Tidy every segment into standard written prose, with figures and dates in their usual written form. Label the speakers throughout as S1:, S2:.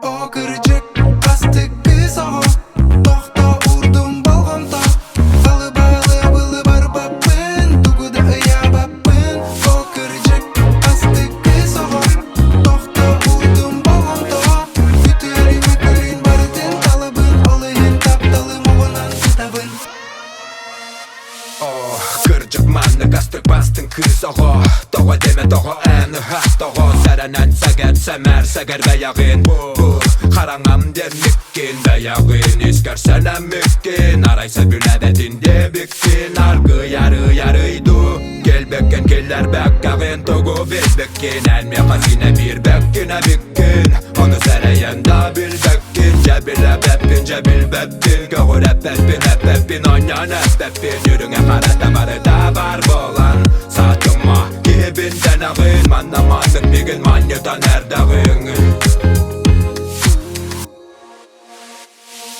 S1: О кырдьык, астык кыыс оҕо, тохто уурдум болҕомто, Балыбалы былы барбаппын, тугу да ыйаабаппын. О кырдьык, астык кыыс оҕо, тохто уурдум болҕомто, Үтүөрү-мүкүрүн барытын талабын, ол иһин тапталым оҕунан сытабын.
S2: О, кырдьык маннык астык бастыҥ кыыс оҕо Тоҕо дэмэ тоҕо эн ыһаах тоҕо Сэрэнэн сэгэр сэмээр сэгэр бэйэҕин Бу хараҥам диэммиккин бэйэҕин Искэр сэнэммиккин Арай сөбүлээбэтин диэбиккин Аргый арый арый дуу Кэлбэккин киллэрбэккэҕин Тугу билбиккин Эн миэхэ синэ биэрбэккин эбиккин Ону сэрэйэн да билбэккин Дьэ билэбэппин дьэ билбэппин Көҕүрэппэппин эппэппин оонньоон эппэппин Үрүҥэ харата барыта баар буолан Саатыма киһибин дэнэҕин Манна маннык мигин манньытан эрдэҕиҥ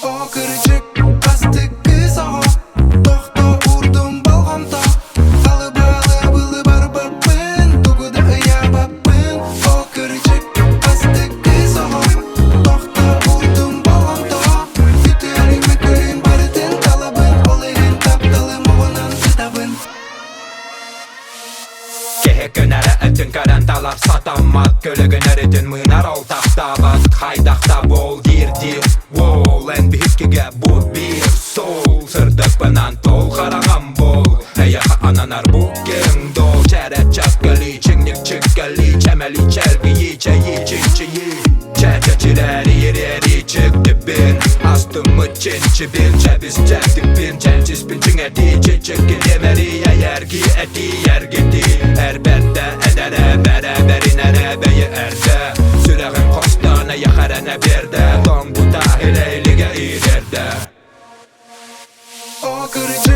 S1: О кырдьык, астык кыыс оҕо, тохто уурдум болҕомто, Халыбалы былы барбаппын, тугу да ыйаабаппын. О кырдьык, астык кыыс оҕо, тохто уурдум болҕомто, Үтүөрү-мүкүрүн барытын талабын, ол иһин тапталым оҕунан сытабын.
S2: Киһи көнөрө өттүн көрөн талар сатаммат Көлөгүн өрүтүн мыынар ол тахтаабат Хайдах да буол диир диир Уол эн биһиккигэ бу биир суол Сырдыкпынан тол хараҥам буол Эйэхэ ананар бу киэҥ дуол Чэрэ чэккэли чиҥник чиккэли Чэмэли чэлгийи чэйи чинчийи Чэчэчирээри ириэри чиктибин Астыммыт чинчибин Чэбис чэбдикпин Чэнчиспин чиҥэтии Чичиккилиэмэри Эйэргии этии эргитии Эрбэрдэ эдэрэ бэрэ бэринэрэ бэйэ эрдэ Сүрэҕим хостоон эйэхэрэнэ биэрдэ Тоҥбута илэ илигэ иирэрдэ
S1: О кырдьык.